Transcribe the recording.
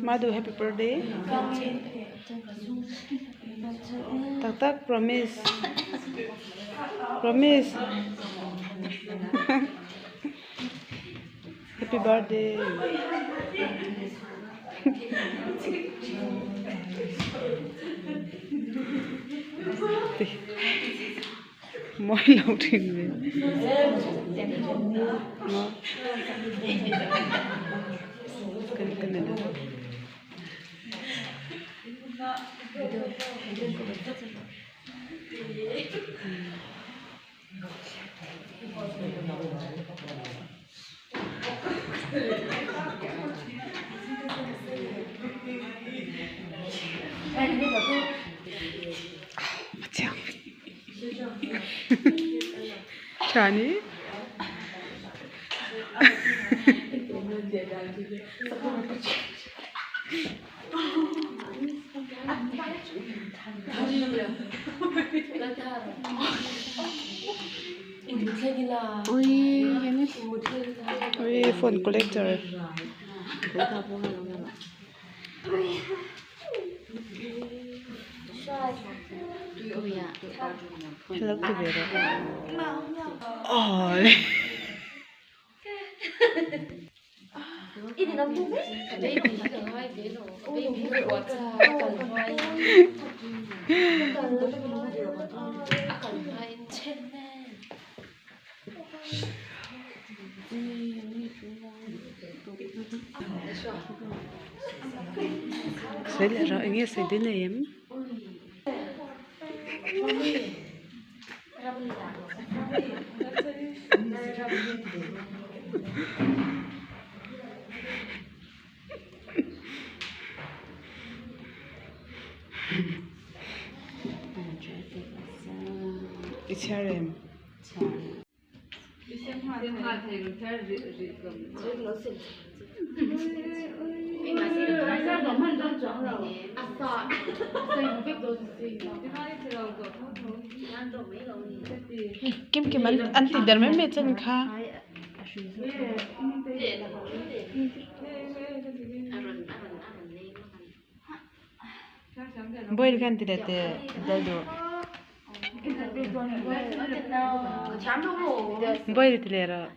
Madhu happy birthday tak tak promise promise happy birthday mawi lo thin ve Chani ui phone collector hello ti ve rawh awle. Sawi leh rawh eng nge sawi dawn em? I chhiar em? Kim kim an an ti der mai mai chen kha. Boil khan ti leh teh dal duh. Boil ti leh rawh.